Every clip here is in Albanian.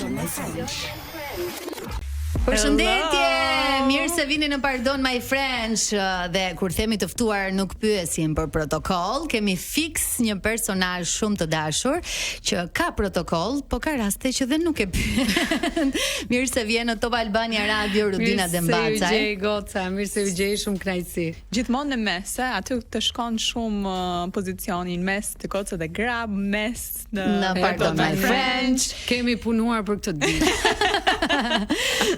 Pardon My French. Përshëndetje! Mirë se vini në Pardon My French dhe kur themi të ftuar nuk pyesim për protokoll, kemi fiks një personazh shumë të dashur që ka protokoll, po ka raste që dhe nuk e pyet. mirë se vjen në Top Albania Radio Rudina Dembacaj. Mirë se ju gjej goca, mirë se ju gjej shumë kënaqësi. Gjithmonë në mes, e, aty të shkon shumë uh, pozicioni në mes të goca dhe gra, mes në, në Pardon My French. Kemi punuar për këtë ditë.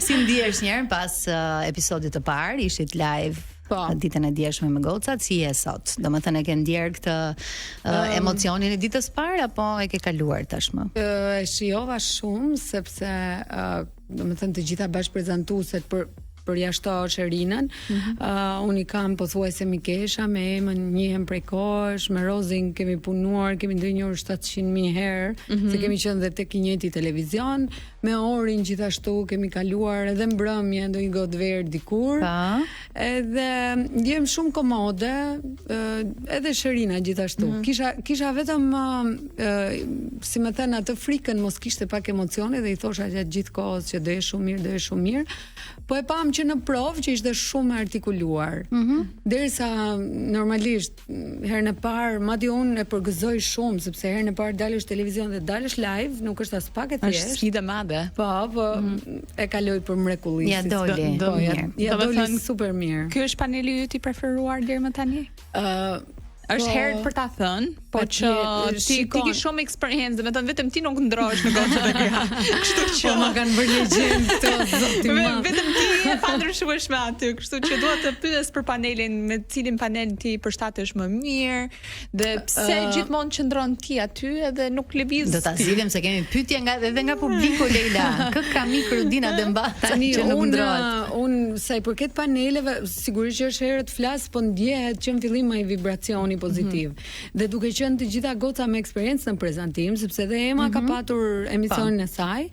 si ndihesh një herë pas uh, episodit të parë, ishit live po. ditën e djeshme me gocat, si je sot? Domethënë e ke ndjerë këtë uh, um, emocionin e ditës parë apo e ke kaluar tashmë? Uh, e shijova shumë sepse uh, domethënë të gjitha bashkëprezantueset për përjashto Sherinën. Mm -hmm. uh, unë i kam pothuajse mikesha me Emën njihem prej kohësh, me Rozin kemi punuar, kemi ndëgjuar 700.000 herë, mm -hmm. se kemi qenë dhe tek i njëjti televizion, me Orin gjithashtu kemi kaluar edhe mbrëmje ndonjë gotë verë dikur. Pa. Edhe ndjehem shumë komode, edhe Sherina gjithashtu. Mm -hmm. Kisha kisha vetëm si me thënë atë frikën mos kishte pak emocione dhe i thosha gjatë gjithë kohës që do jesh shumë mirë, do jesh shumë mirë. Po e pamë që në provë që ishte shumë e artikuluar. Mm -hmm. Derisa normalisht herën e parë, madje unë e përgëzoj shumë sepse herën e parë dalësh në televizion dhe dalësh live, nuk është aspak e thjeshtë. Është sfidë e madhe. Po, po, mm -hmm. e kaloi për mrekulli. Ja doli. Do, po, ja, ja doli super mirë. Ky është paneli yt i preferuar deri më tani? Ë, uh, Është po, herët për ta thënë, po që ti ti ke shumë eksperiencë, domethënë vetëm ti nuk ndrohesh në goca dhe gra. Kështu që po ma kanë bërë legjendë këto zoti ma. Vetëm ti je e pandryshueshme aty, kështu që dua të pyes për panelin me cilin panel ti përshtatesh më mirë dhe pse uh, gjithmonë qëndron ti aty edhe nuk lëviz. Do ta zgjidhim se kemi pyetje nga edhe nga publiku Leila. Kë ka mik Rudina Dembacaj që nuk ndrohet? Unë sa i përket paneleve, sigurisht që është herët të flas, po ndjehet që në fillim ai vibracioni mhm. pozitiv. Mm -hmm. Dhe duke qenë të gjitha goca me eksperiencë në prezantim, sepse edhe Ema mm -hmm. ka mhm. patur emisionin e saj,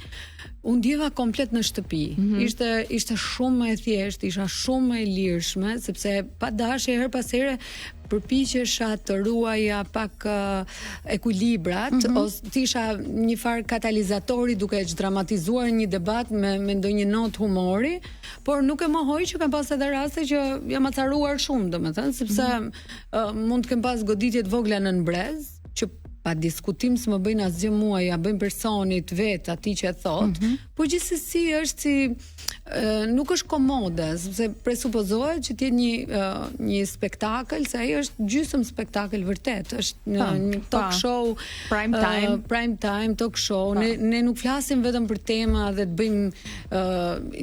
u ndjeva komplet në shtëpi. Mm -hmm. Ishte ishte shumë më e thjeshtë, isha shumë më e lirshme, sepse pa dashje herë pas here përpiqesha të ruaja pak uh, ekuilibrat mm -hmm. ose të isha një farë katalizatori duke çdramatizuar një debat me me ndonjë notë humori, Por nuk e mohoj që kam pas edhe raste që jam acaruar shumë, domethënë, sepse mm -hmm. uh, mund të kem pas goditje të vogla nën brez, që pa diskutim s'më bëjnë asgjë mua, ia bëjnë personit vetë atij që e thotë, mm -hmm. po gjithsesi është si uh, nuk është komode, sepse presupozohet që të jetë një uh, një spektakël, se ai është gjysmë spektakël vërtet, është në pa, një talk pa. show prime time, uh, prime time talk show. Pa. Ne ne nuk flasim vetëm për tema dhe të bëjmë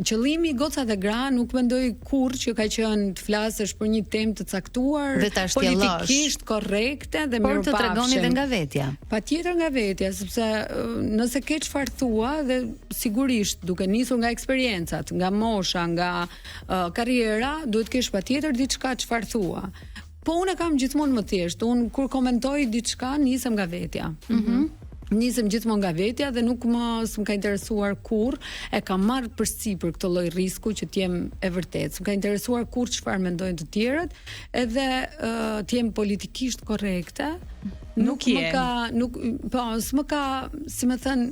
Qëllimi i Goca dhe Gra nuk mendoj kurrë që ka qenë të flasësh për një temë të caktuar politikisht korrekte dhe mirupafshim. Por të tregoni edhe nga vetja. Patjetër nga vetja, sepse nëse ke çfarë thua dhe sigurisht duke nisur nga eksperiencat, nga mosha, nga uh, karriera, duhet të kesh patjetër diçka çfarë thua. Po unë e kam gjithmonë më thjesht. Unë kur komentoj diçka nisem nga vetja. Mm -hmm. Nisem gjithmonë nga vetja dhe nuk më s'më ka interesuar kurrë, e kam marrë përsipër këtë lloj risku që të jem e vërtetë. S'më ka interesuar kurrë çfarë mendojnë të tjerët, edhe uh, të jem politikisht korrekte. Nuk, nuk më ka nuk po s'më ka, si me thënë,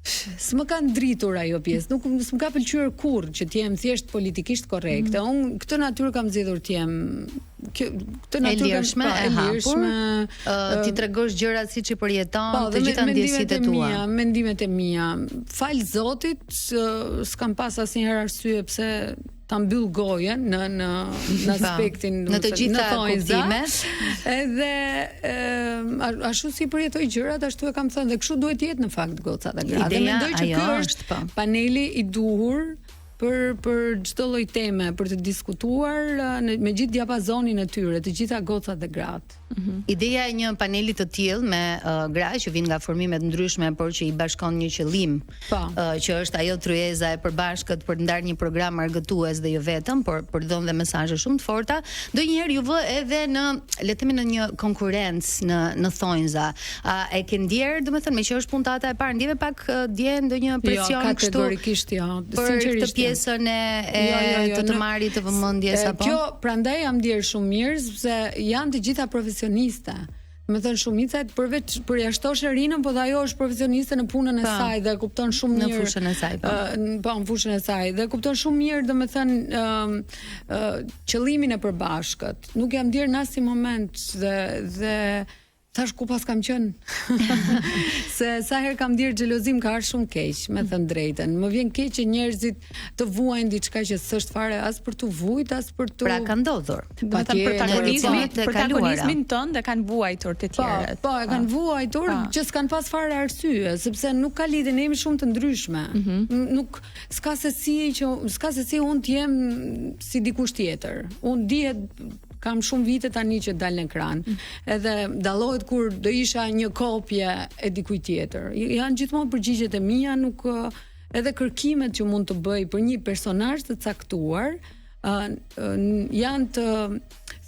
S'më ka ndritur ajo pjesë, nuk s'më ka pëlqyer kurrë që të jem thjesht politikisht korrekte. Mm. Unë këtë natyrë kam zgjedhur të jem kjo këtë natyrë e lirshme, e hapur, uh, t'i tregosh gjërat siç i përjeton, po, të gjitha ndjesitë e tua. Mia, mendimet e mia. Falë Zotit, s'kam pas asnjëherë arsye pse ta mbyll gojën në në në aspektin në të gjitha kuptimet. Edhe ë ashtu si përjetoj gjërat, ashtu e kam thënë dhe kështu duhet të jetë në fakt goca dhe gra. Dhe mendoj që ky është po. paneli i duhur për për çdo lloj teme, për të diskutuar në, me gjithë diapazonin e tyre, të gjitha gocat dhe gratë. Mm -hmm. Ideja e një paneli të tillë me uh, gra që vijnë nga formime të ndryshme, por që i bashkon një qëllim, po. uh, që është ajo tryeza e përbashkët për të ndarë një program argëtues dhe jo vetëm, por për të dhënë dhe mesazhe shumë të forta, ndonjëherë ju vë edhe në, le të themi në një konkurrencë në në thonjza. A e ke ndjerë, domethënë, meqë është puntata e parë, ndjeve pak uh, dje ndonjë jo, presion jo, kështu? Kategorikisht jo. Për këtë jo. pjesën e, e jo, jo, jo, të të marrit të vëmendjes apo? Kjo prandaj jam ndjerë shumë mirë sepse janë të gjitha profesioniste. Domethënë shumica e përveç përjashtosh Erinën, po dhe ajo është profesioniste në punën e pa, saj dhe kupton shumë mirë në fushën e saj. Po, uh, po në fushën e saj dhe kupton shumë mirë, domethënë ë uh, qëllimin e përbashkët. Nuk jam ndier në asnjë moment dhe dhe Thash ku paskam qenë. Se sa herë kam ndier xhelozi m'ka ardhur shumë keq, me thënë drejtën. Më vjen keq që njerëzit të vuajnë diçka që s'është fare as për t'u vujt, as për t'u Pra ka ndodhur. Domethënë protagonizmin, protagonizmin tënd e kanë vuajtur të po, tjerët. Po, po, e kanë po. vuajtur po. që s'kanë pas fare arsye, sepse nuk ka lidhje, ne jemi shumë të ndryshme. Mm -hmm. Nuk s'ka se si që s'ka se si unë të jem si dikush tjetër. Unë dihet Kam shumë vite tani që dal në ekran. Mm. Edhe dallohet kur do isha një kopje e dikujt tjetër. Janë gjithmonë përgjigjet e mia, nuk edhe kërkimet që mund të bëj për një personazh të caktuar, uh, janë të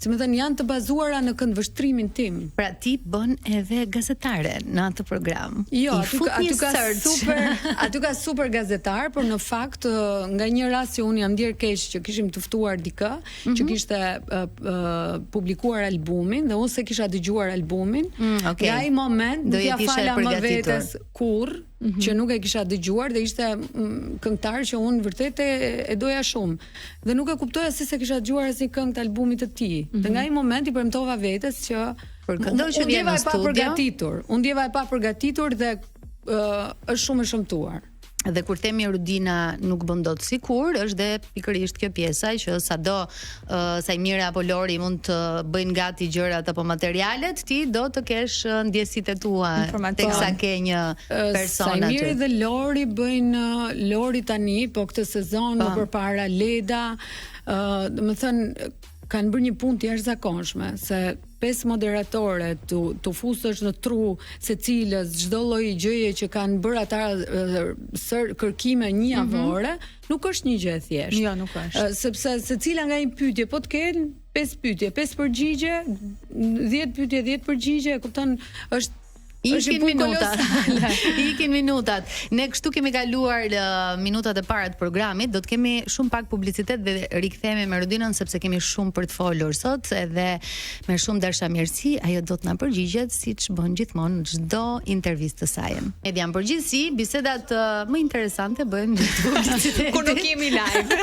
si me thënë, janë të bazuara në këndvështrimin tim. Pra ti bën edhe gazetare në atë program. Jo, aty, aty ka super, aty ka super gazetar, por në fakt nga një rast që unë jam ndier keq që kishim të ftuar dikë, mm -hmm. që mhm. kishte uh, uh, publikuar albumin dhe unë s'e kisha dëgjuar albumin. Mm, okay. Nga ai moment nuk ia fala më vetes kurrë mm -hmm. që nuk e kisha dëgjuar dhe ishte mm, këngëtar që unë vërtet e, e doja shumë. Dhe nuk e kuptoja si s'e kisha dëgjuar asnjë këngë të albumit të tij. Mm -hmm. Dhe mhm. nga ai moment i premtova vetes që për këdo që vjen në studio. U ndjeva e papërgatitur. U ndjeva e papërgatitur dhe uh, është shumë e shëmtuar. Dhe kur themi Rudina nuk bën dot sikur, është dhe pikërisht kjo pjesa që sado uh, Saimiri apo Lori mund të bëjnë gati gjërat apo materialet, ti do të kesh ndjesitë e tua teksa ke një person aty. Saimiri dhe Lori bëjnë Lori tani, po këtë sezon më po. përpara Leda, uh, domethënë kanë bërë një punë të jashtëzakonshme se pesë moderatore t'u t'u fusësh në tru secilës çdo lloj gjëje që kanë bërë ata sër kërkime një mhm. javore, mm -hmm. nuk është një gjë e thjeshtë. Jo, nuk është. Sepse secila nga një pyetje, po të kenë pesë pyetje, pesë përgjigje, 10 pyetje, 10 përgjigje, e kupton, është Ikin minutat. Ikin minutat. Ne kështu kemi kaluar uh, minutat e para të programit. Do të kemi shumë pak publicitet dhe rikthehemi me Rudinën sepse kemi shumë për të folur sot edhe me shumë dashamirësi ajo do të na përgjigjet siç bën gjithmonë në çdo intervistë të saj. Media në përgjithësi, bisedat uh, më interesante bëhen gjatë publicitetit. Kur nuk jemi live.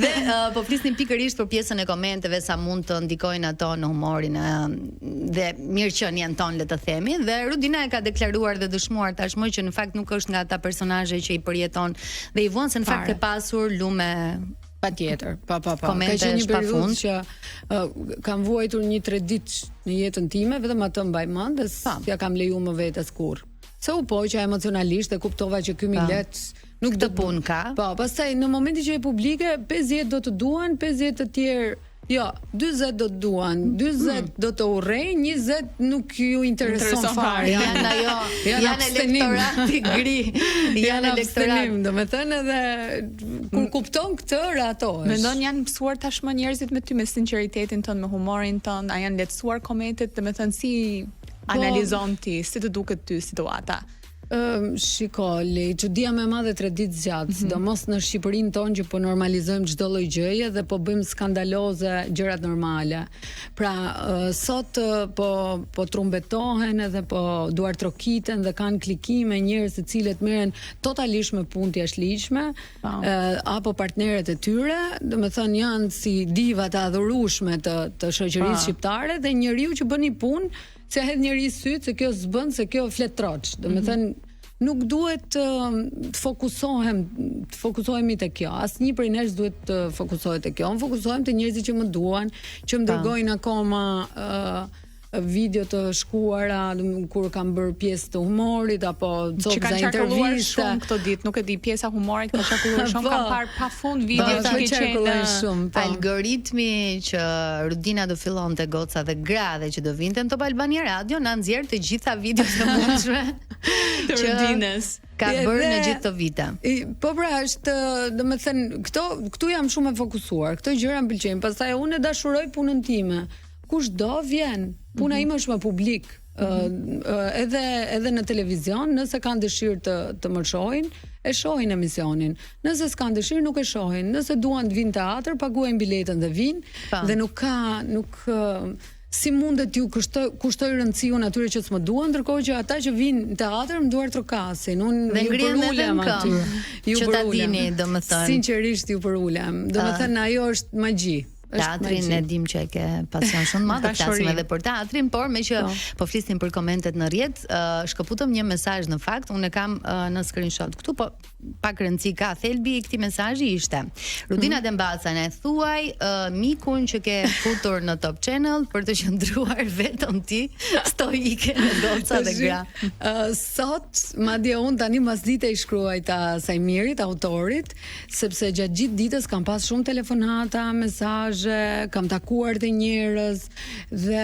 dhe uh, po flisnim pikërisht për pjesën e komenteve sa mund të ndikojnë ato në humorin uh, dhe mirëqenien tonë le të themi dhe Rudina e ka deklaruar dhe dëshmuar tashmë që në fakt nuk është nga ata personazhe që i përjeton dhe i vuan se në fakt ke pasur lume Patjetër, pa pa pa. Ka qenë një periudhë që uh, kam vuajtur një tre ditë në jetën time, vetëm atë mbaj mend dhe s'ia kam leju më vetes kurrë. Se u poqa emocionalisht dhe kuptova që ky milet nuk do punë ka. Po, pastaj në momentin që je publike, 50 do të duan, 50 të tjerë Jo, 40 do të duan, 40 mm. do të urrejnë, 20 nuk ju intereson fare. Janë ajo, janë elektorati gri, janë elektorat. Domethënë edhe kur mm. kupton këtë rehatohesh. Mendon janë mësuar tashmë njerëzit me ty me sinqeritetin tënd, me humorin tënd, a janë lehtësuar komentet, domethënë si po, analizon ti, si të duket ty situata? Ëm shiko, le, çudia më e madhe tre ditë zgjat, mm -hmm. sidomos në Shqipërinë tonë që po normalizojmë çdo lloj gjëje dhe po bëjmë skandaloze gjërat normale. Pra, sot po po trumbetohen edhe po duartrokiten dhe kanë klikime njerëz të cilët merren totalisht me punë të jashtëligjshme, po. apo partnerët e tyre, domethënë janë si diva të adhurueshme të të shoqërisë po. shqiptare dhe njeriu që bën një punë S'ia hedh njeri sytë se kjo s'bën, se kjo flet troç. Domethënë mm -hmm. nuk duhet të, të fokusohem, të fokusohemi te kjo. Asnjë prej nesh duhet të fokusohet te kjo. Unë fokusohem te njerëzit që më duan, që më dërgojnë akoma ë video të shkuara kur kam bërë pjesë të humorit apo copëza intervista. Që kanë qarkulluar shumë këto ditë, nuk e di, pjesa humorit ka qarkulluar shumë, po. kam parë pafund video po, që ke qenë shumë, po. Algoritmi që Rudina do fillonte goca dhe gra dhe që do vinte në Top Albania Radio na nxjerr të gjitha videot e mundshme të Rudinës. Ka bërë në gjithë këto vite. Po pra është, domethënë, këto këtu jam shumë e fokusuar. Këto gjëra më pëlqejnë. Pastaj unë e dashuroj punën time. Kush do vjen. Puna mm -hmm. ime është me publik. Mm -hmm. edhe edhe në televizion, nëse kanë dëshirë të të më shohin, e shohin emisionin. Nëse s'kanë dëshirë nuk e shohin. Nëse duan të vinë në teatër, paguajnë biletën dhe vijnë dhe nuk ka nuk. si mundet t'ju kushtoj kushtoj rëndësi unë atyre që s'më duan, ndërkohë që ata që vijnë në teatër më duartrokasin. Unë Dhe ju ngrihen edhe përulem në aty. këmbë, Ju që ta përulem. dini, domethënë. Sinqerisht ju përulem. Domethënë ajo është magji. Është Teatrin magji. e dim që e ke pasion shumë të madh, do flasim Dashuri. edhe për teatrin, por me që Po. po flisnim për komentet në rrjet, uh, shkëputëm një mesazh në fakt, unë e kam uh, në screenshot këtu, po pak rëndësi ka thelbi i këtij mesazhi ishte. Rudina mm. Dembaca na e thuaj uh, mikun që ke futur në Top Channel për të qëndruar vetëm ti stoike në goca dhe Tashi, gra. ë, sot, madje unë tani mas dite i shkruajta Sajmirit, autorit, sepse gjatë gjithë ditës kam pas shumë telefonata, mesazhe, kam takuar dhe njerëz dhe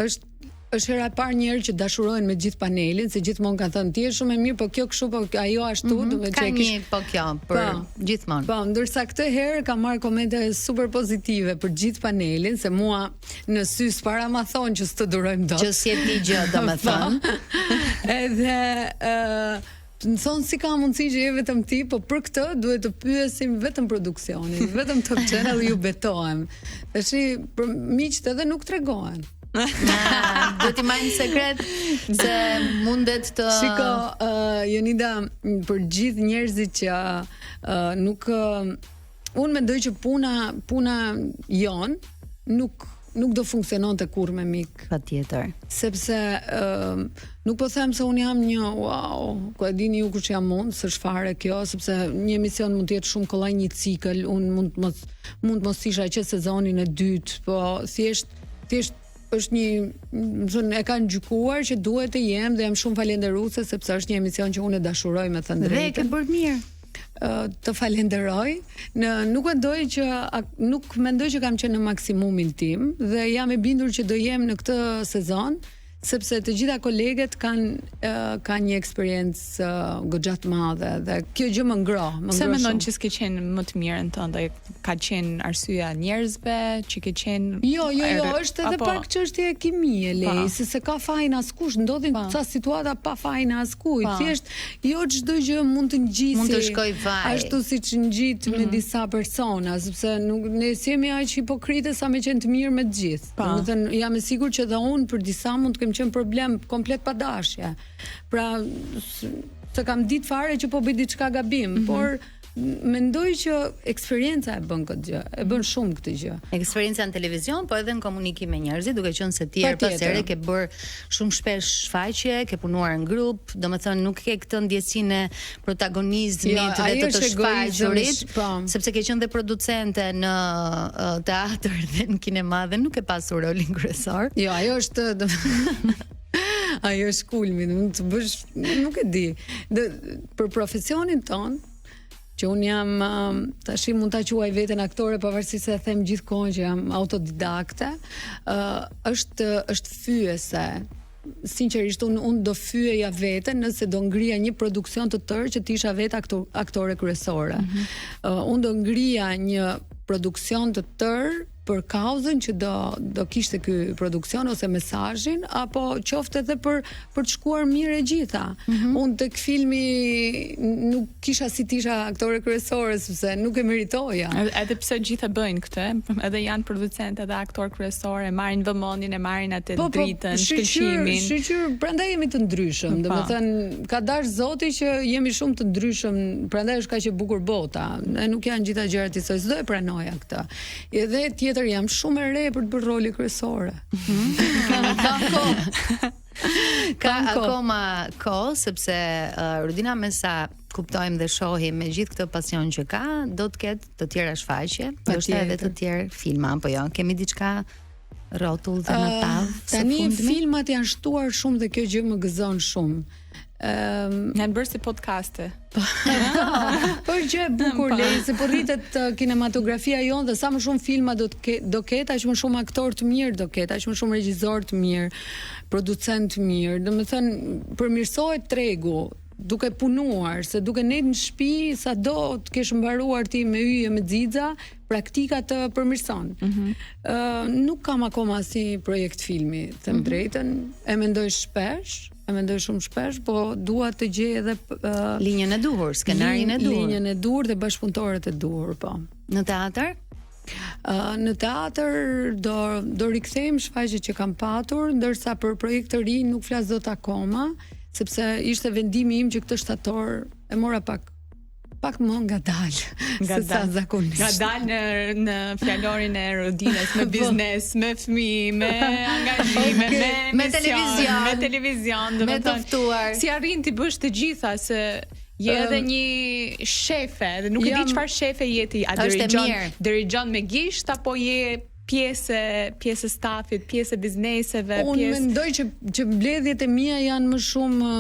është është hera e parë njerë që dashurohen me gjithë panelin, se gjithmonë kanë thënë ti je shumë e mirë, po kjo kështu, po ajo ashtu, mm -hmm, Ka një po kjo për Po. gjithmonë. Po, ndërsa këtë herë kam marrë komente super pozitive për gjithë panelin, se mua në sy s'para ma thonë që s'të durojmë dot. Që s'je ti gjë, domethënë. Po. Edhe ë më thonë si ka mundësi që je vetëm ti, po për këtë duhet të pyesim vetëm produksionin, vetëm Top Channel ju betohem. Tashi për miqtë edhe nuk tregohen. Na, do t'i mbajmë sekret se mundet të Shiko, uh, Jonida, m, për gjithë njerëzit që uh, nuk uh, unë mendoj që puna puna jon nuk nuk do funksiononte kurrë me mik. patjetër. sepse ë nuk po them se unë jam një wow, ku e dini ju kush jam unë, s'është fare kjo, sepse një emision mund të jetë shumë kollaj një cikël, unë mund të mos mund të mos isha që sezonin e dytë, po thjesht thjesht është një, më thënë, e kanë gjykuar që duhet të jem dhe jam shumë falenderuese sepse është një emision që unë e dashuroj me thënë Dhe e drejtën ke bërë mirë. ë, të falenderoj. Në nuk mendoj që a, nuk mendoj që kam qenë në maksimumin tim dhe jam e bindur që do jem në këtë sezon sepse të gjitha koleget kanë ë, kanë një eksperiencë ë, goxha të madhe dhe kjo gjë më ngroh, më Pse ngroh mendon shumë. që s'ke qenë më të mirën tënde? Ka qenë arsyeja njerëzve që ke qenë Jo, jo, jo, Er- është edhe apo- pak çështje e kimie, lej, Pa. se se ka fajin askush, ndodhin Pa. ca situata pa fajin askujt. Pa. Thjesht jo çdo gjë mund të ngjisi. Mund të shkoj vaj. Ashtu siç ngjit Mhm. me disa persona, sepse nuk ne s'jemi aq hipokrite sa me qenë të mirë me të gjithë. Pa. Domethënë jam e sigurt që edhe unë për disa mund të kem qenë problem komplet pa dashje. Pra s- se kam ditë fare që po bëj diçka gabim, Mhm. por mendoj që eksperienca e bën këtë gjë, e bën shumë këtë gjë. Eksperienca në televizion, po edhe në komunikim me njerëzit, duke qenë se ti herë pas Patjetër. here ke bërë shumë shpesh shfaqje, ke punuar në grup, domethënë nuk ke këtë ndjesinë e protagonizmit Jo, dhe ajo të të është egoizëm, shfaqurit, po. sepse ke qenë dhe producente në ë, teatr dhe në kinema dhe nuk ke pasur rolin kryesor. Jo, ajo është do ajo është kulmi, mund të bësh, nuk e di. Dhe për profesionin ton, që unë jam um, tash mund ta quaj veten aktore pavarësisht se e them gjithkohën që jam autodidakte, ë është është fyese. Sinqerisht unë unë do fyeja veten nëse do ngrija një produksion të tërë që të isha vetë aktor, aktore kryesore. Mm -hmm. unë do ngrija një produksion të tërë për kauzën që do do kishte ky produksion ose mesazhin apo qoftë edhe për për të shkuar mirë e gjitha. Mm -hmm. Unë tek filmi nuk kisha si të isha aktore kryesore sepse nuk e meritoja. Edhe edhe pse gjithë e bëjnë këtë, edhe janë producent edhe aktor kryesor, e marrin vëmendjen, e marrin atë dritën, shyqyr, shkëlqimin. Shyqyr, prandaj jemi të ndryshëm, Po. domethënë ka dash Zoti që jemi shumë të ndryshëm, prandaj është kaq e bukur bota. Ne nuk janë gjitha gjërat njësoj, s'do e pranoja këtë. Edhe tjetër jam shumë e re për të bërë role kryesore. Ka kohë. Ka Kam kohë. akoma kohë sepse uh, Rudina me sa kuptojmë dhe shohim me gjithë këtë pasion që ka, do të ketë të tjera shfaqje, ndoshta edhe të tjerë filma apo jo. Kemi diçka rrotull dhe në tavë. së Tani fundmi? filmat janë shtuar shumë dhe kjo gjë më gëzon shumë. Ëm Janë bërë si podcaste. Po është gjë e bukur Po. lej, se po rritet uh, kinematografia jonë dhe sa më shumë filma do të ke, do ketë, aq më shumë aktorë të mirë do ketë, aq më shumë regjizor të mirë, producent të mirë. Domethënë përmirësohet tregu duke punuar, se duke nejt në shtëpi, sa do të kesh mbaruar ti me yje me xixa, praktika të përmirëson. Mm Mhm. nuk kam akoma asnjë projekt filmi, them Mhm. drejtën, e mendoj shpesh, e mendoj shumë shpesh, po dua të gjej edhe ë, linjën e duhur, skenarin e duhur. Linjën e duhur dhe bashkëpunëtorët e duhur, po. Në teatr? Uh, në teatër do do rikthejmë shfaqjet që kam patur, ndërsa për projekt të ri nuk flas dot akoma, sepse ishte vendimi im që këtë shtator e mora pak pak më ngadalë se sa zakonisht. Ngadalë në në fjalorin e Rodinës me po. biznes, me fëmijë, me angazhime, okay. me me televizion, me televizion, me të ftuar. Si arrin t'i bësh të gjitha se je edhe një shefe, dhe nuk e di çfarë shefe je ti, a dirigjon dirigjon me gisht apo je pjesë pjesë e stafit, pjesë e bizneseve, Unë pjesë mendoj që që mbledhjet e mia janë më shumë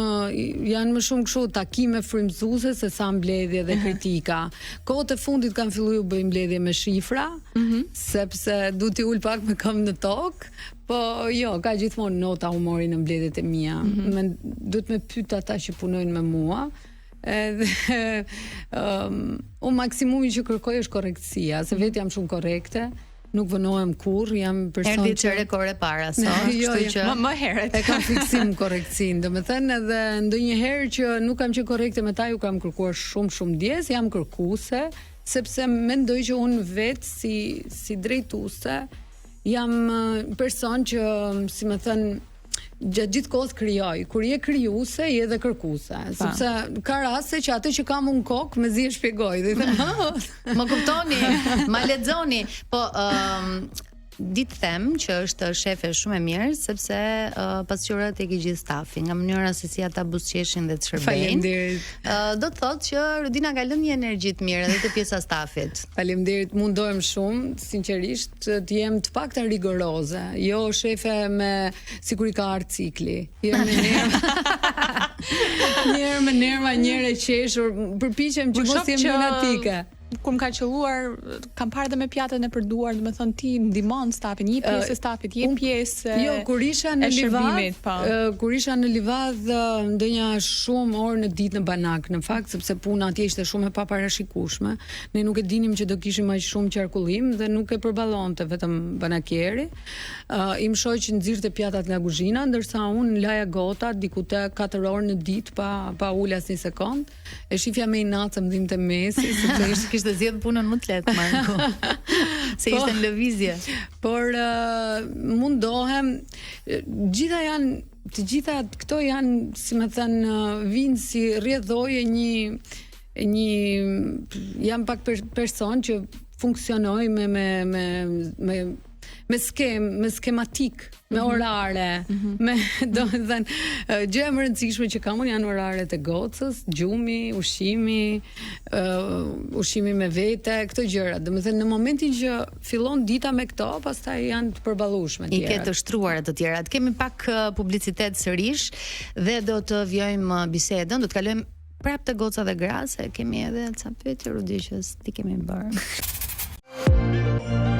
janë më shumë kështu takime frymëzuese se sa mbledhje dhe kritika. Kohët e fundit kam filluar të bëj mbledhje me shifra, mm -hmm. sepse du t'i ul pak me këmbë në tokë, po jo, ka gjithmonë nota humori në mbledhjet e mia. Mm -hmm. Me, duhet me pyet ata që punojnë me mua. Edhe um, unë maksimumi që kërkoj është korrektësia, se vetë jam shumë korrekte, nuk vonohem kurrë, jam person Erdhi çerek ore para sot, jo, kështu jo. që më, më herët. E kam fiksim korrektësinë, domethënë edhe ndonjëherë që nuk kam qenë korrekte me ta, ju kam kërkuar shumë shumë ndjesë, jam kërkuese, sepse mendoj që unë vetë si si drejtuese jam person që, si me thënë, gjatë gjithë kohës krijoj. Kur je krijuese, je edhe kërkuese, sepse ka raste që atë që kam unë kokë mezi e shpjegoj dhe i them, "Më kuptoni, ma lexoni." Po, ëm um, di të them që është shefe shumë e mirë sepse uh, pasqyrohet tek i gjithë stafi, nga mënyra se si ata buzëqeshin dhe të shërbejnë. Faleminderit. Uh, do të thotë që Rudina ka lënë një energji të mirë edhe te pjesa e stafit. Faleminderit, mundohem shumë, sinqerisht, të jem të paktën rigoroze, jo shefe me sikur i ka ardhur cikli. Një herë me nerva. një herë me nerva, një herë e qeshur, përpiqem që mos jem lunatike. Kur më ka qëlluar, kam parë dhe me pjatën e përduar, domethënë ti ndihmon stafin, je pjesë e stafit, je pjesë e Jo, kur isha në Livadh, po. kur isha në Livadh, ndenja shumë orë në ditë në banak, në fakt, sepse puna atje ishte shumë e paparashikueshme. Ne nuk e dinim që do kishim aq shumë qarkullim dhe nuk e përballonte vetëm banakieri. Uh, im shoq nxirrte pjatat nga kuzhina, ndërsa unë laja gotat diku te 4 orë në ditë pa pa ul asnjë sekond. E shifja me inat se më dhimbte mesi, sepse ishte kishte zgjedhur punën më të lehtë Marku. se ishte po, në lëvizje. Por uh, mundohem, gjitha janë të gjitha këto janë, si me thënë, vijnë si rrjedhojë një një jam pak per, person që funksionoj me me me me me skemë, me skematik, me mm -hmm. orare, mm -hmm. me domethënë gjëja më e rëndësishme që kam unë janë oraret e gocës, gjumi, ushqimi, uh, ushqimi me vete, këto gjëra. Domethënë në momentin që fillon dita me këto, pastaj janë të përballueshme të tjerat. I ke të shtruara të tjerat. Kemi pak publicitet sërish dhe do të vijojmë bisedën, do të kalojmë Prap te goca dhe gra se kemi edhe ca pyetje Rudi që t'i kemi bërë.